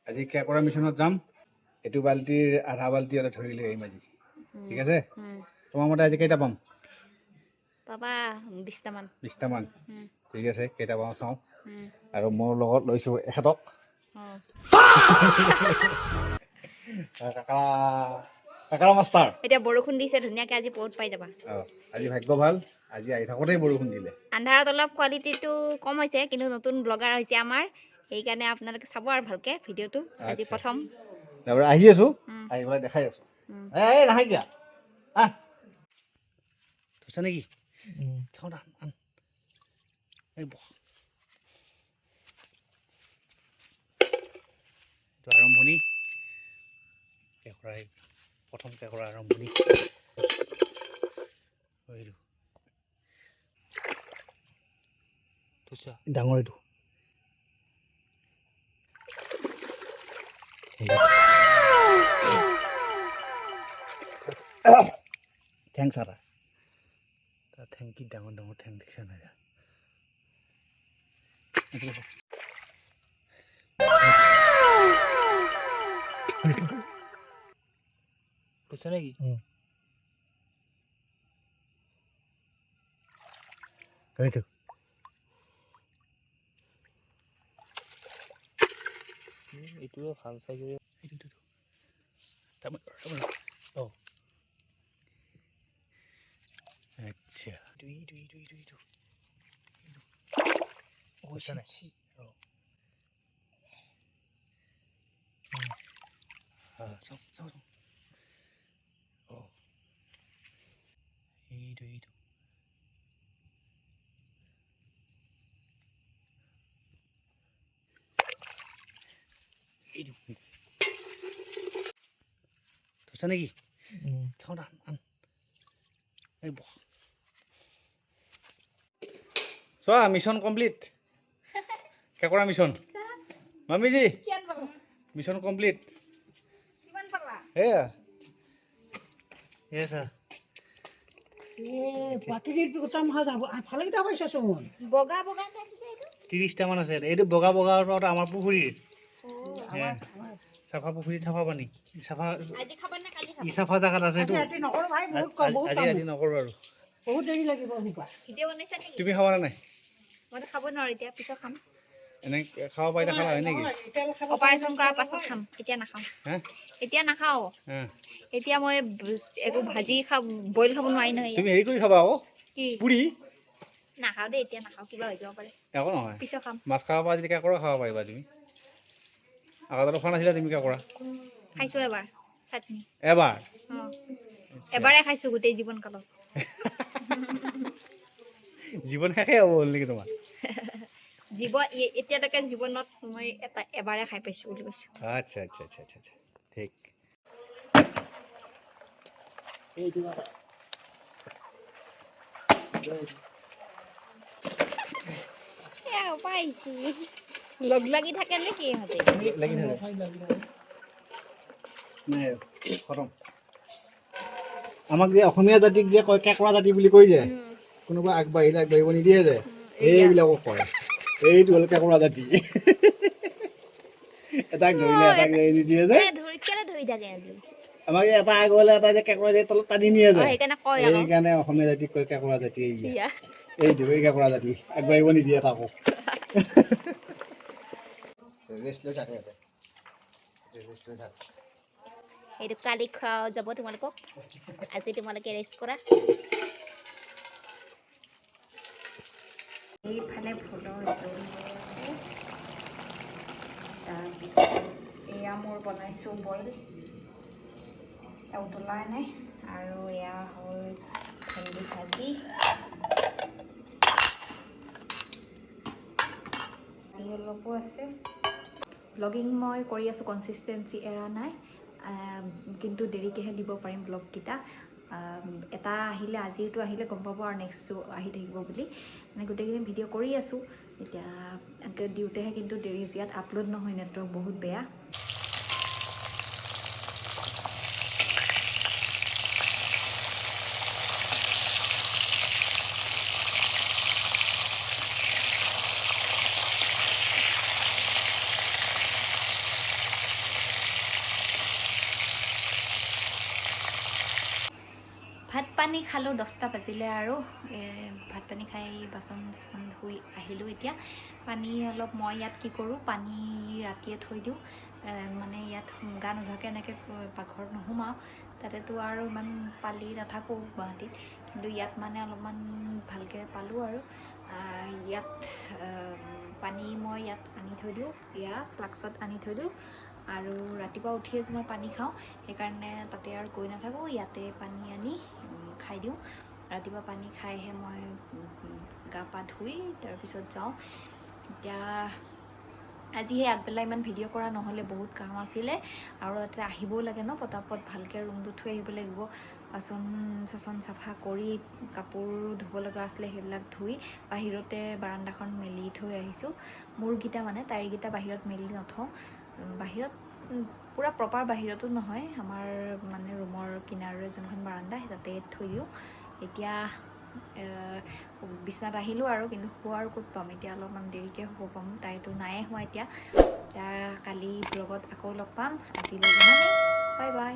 আজি কেঁকোৰা মিছনত যাম। এইটো বাল্টিৰ আধা বাল্টি এটা ধৰি লৈ আহিম আজি, ঠিক আছে? তোমাৰ মতে আজি কেইটা পাম? পাবা 20টামান। 20টামান? ঠিক আছে, কেইটা পাওঁ চাওঁ। আৰু মোৰ লগত লৈছোঁ এখেতক। অঁ। কাকা, কাকাৰা মাষ্টাৰ। এতিয়া বৰষুণ দিছে ধুনীয়াকৈ, আজি বহুত পাই যাবা। অঁ, আজি ভাগ্য ভাল, আজি আহি থাকোঁতেই বৰষুণ দিলে। আন্ধাৰত অলপ কোৱালিটিটো কম হৈছে, কিন্তু নতুন ব্লগাৰ হৈছে আমাৰ, সেইকাৰণে আপোনালোকে চাব আৰু ভালকৈ ভিডিঅ'টো আজি। আচ্ছা। প্ৰথম। তাৰপৰা আহি আছোঁ, আহি পেলাই দেখাই আছোঁ। এই নাহে কিয়? আহ, ধৰিছা নেকি? চাওঁ না, আন। এই বহ। এইটো আৰম্ভণি কেঁকোৰা, এই প্ৰথম কেঁকোৰা আৰম্ভণি। এইটো ধৰিছা? ডাঙৰ এইটো। ঠেং চাৰা। তাৰ ঠেং কি ডাঙৰ ডাঙৰ ঠেং, দেখিছা নাই? ধৰিছা নেকি? এইটো। এইটোৱে ভাল চাইজৰে। এইটো, এইটো। তাৰমানে অঁ। আচ্ছা। এইটো এইটো এইটো এইটো এইটো ধৰিছা নাই? চাওঁ চাওঁ চাওঁ। অঁ, এইটো এইটো। এইটো ধৰিছা নেকি? চাওঁ না, আন। এই বহ। চোৱা, মিছন কমপ্লিট, কেঁকোৰা মিছন। মামীজী, মিছন কমপ্লিট। কিমান পালা? সেয়া এয়া চা। ভালেকেইটা পাইছাচোন। বগা বগা যে এইটো। 30টামান আছে। এইটো বগা বগা আমাৰ পুখুৰীৰ চাফা পুখুৰী, চাফা পানী, চাফা। আজি খাবা নে কালি ই খাবা? চাফা জেগাত আছে এইটো। আজি ৰাতি নকৰোঁ ভাই, বহুত কম, বহুত আজি কাম। আজি নকৰোঁ আৰু। বহুত দেৰি লাগিব সোপা। ভিডিঅ' বনাইছা নেকি? তুমি খাবা নে নাই? মইতো খাব নোৱাৰো এতিয়া, পিছত খাম। এনে খাব পাৰিলে খালা হয় নেকি? অপাৰেশ্যন কৰাৰ পাছত খাম, এতিয়া নাখাওঁ। হা? এতিয়া নাখাওঁ। হা। এতিয়া মই একো ভাজি খাব, বইল খাব নোৱাৰি নহয়। তুমি হেৰি কৰি খাবা আকৌ। কি? পুৰি। নাখাওঁ দেই, এতিয়া নাখাওঁ, কিবা হৈ যাব পাৰে। একো নহয়। পিছত খাম। মাছ খাব পাৰা যদি কেঁকোৰা খাব পাৰিবা তুমি। আগতে খোৱা নাছিলা তুমি কেঁকোৰা? খাইছোঁ এবাৰ চাটনি। এবাৰ? অঁ, এবাৰে খাইছোঁ গোটেই জীৱন কালত। জীৱন শেষেই হ'ব হ'ল নেকি তোমাৰ? জীৱন এতিয়ালৈকে জীৱনত মই এটা এবাৰে খাই পাইছোঁ বুলি কৈছোঁ। আচ্ছা আচ্ছা আচ্ছা আচ্ছা আচ্ছা, ঠিক। এইটো। এয়া পাইছি। লগ লাগি থাকে নেকি ইহঁতে? লাগি থাকে নাই আৰু খতম। আমাক যে অসমীয়া জাতিক যে কয় কেঁকোৰা জাতি বুলি কৈ যে, কোনোবা আগবাঢ়িলে আগবাঢ়িব নিদিয়ে যে, এইবিলাকক কয়। এইটো হ'ল কেঁকোৰা জাতি। এটাক ধৰিলে এটাক এৰি নিদিয়ে যে। এই ধৰি কেলে ধৰি থাকে আজি? আমাক যে এটা আগলে এটা যে কেঁকোৰা যে তলত টানি নিয়ে যে। অ, সেইকাৰণে কয় আকৌ। সেইকাৰণে অসমীয়া জাতিক কয় কেঁকোৰা জাতি। এই ইয়া। এইটো, এই কেঁকোৰা জাতি আগবাঢ়িব নিদিয়ে তাকো। ৰেষ্ট লৈ থাকে, ৰেষ্ট লৈ থাকে। এইটো কালি খোৱা যাব তোমালোকক, আজি তোমালোকে ৰেষ্ট কৰা। এইফালে ভোলৰ জোল হৈ আছে। তাৰপিছত এয়া মোৰ বনাইছোঁ বইল, উতলাই নাই। আৰু এয়া হ'ল ভেন্দি ভাজি। দালি অলপো আছে। ব্লগিং মই কৰি আছোঁ, কনচিষ্টেঞ্চি এৰা নাই, কিন্তু দেৰিকৈহে দিব পাৰিম ব্লগকেইটা। এটা আহিলে, আজিৰটো আহিলে গম পাব আৰু নেক্সটটো আহি থাকিব বুলি। মানে গোটেইখিনি ভিডিঅ' কৰি আছোঁ এতিয়া, দিওঁতেহে কিন্তু দেৰি হৈছে। ইয়াত আপলোড নহয়, নেটৱৰ্ক বহুত বেয়া। পানী খালোঁ, 10টা বাজিলে আৰু ভাত পানী খাই বাচন চাচন ধুই আহিলোঁ। এতিয়া পানী অলপ মই ইয়াত কি কৰোঁ, পানী ৰাতিয়ে থৈ দিওঁ। মানে ইয়াত গা নোধোৱাকৈ এনেকৈ পাকঘৰত নোসোমাওঁ। তাতেতো আৰু ইমান পালি নাথাকোঁ গুৱাহাটীত, কিন্তু ইয়াত মানে অলপমান ভালকৈ পালোঁ আৰু ইয়াত পানী মই ইয়াত আনি থৈ দিওঁ, ইয়াত ফ্লাক্সত আনি থৈ দিওঁ আৰু ৰাতিপুৱা উঠিয়ে যে মই পানী খাওঁ, সেইকাৰণে তাতে আৰু গৈ নাথাকোঁ, ইয়াতে পানী আনি খাই দিওঁ। ৰাতিপুৱা পানী খাইহে মই গা পা ধুই তাৰপিছত যাওঁ। এতিয়া আজি সেই আগবেলা ইমান ভিডিঅ' কৰা নহ'লে, বহুত কাম আছিলে আৰু তাতে আহিবও লাগে ন, পটাপট ভালকৈ ৰুমটো থৈ আহিব লাগিব। বাচন চাচন চাফা কৰি কাপোৰ ধুব লগা আছিলে, সেইবিলাক ধুই বাহিৰতে বাৰাণ্ডাখন মেলি থৈ আহিছোঁ। মোৰকেইটা মানে তাইৰকেইটা বাহিৰত মেলি নথওঁ। বাহিৰত পূৰা প্ৰপাৰ বাহিৰতো নহয়, আমাৰ মানে ৰুমৰ কিনাৰৰে যোনখন বাৰাণ্ডা, সেই তাতে থৈ দিওঁ। এতিয়া বিচনাত আহিলোঁ আৰু, কিন্তু শুব আৰু ক'ত পাম? এতিয়া অলপমান দেৰিকৈ শুব পাম, তাইতো নায়ে হোৱা এতিয়া। এতিয়া কালি ব্লগত আকৌ লগ পাম। আজিলৈ ইমানেই, বাই বাই।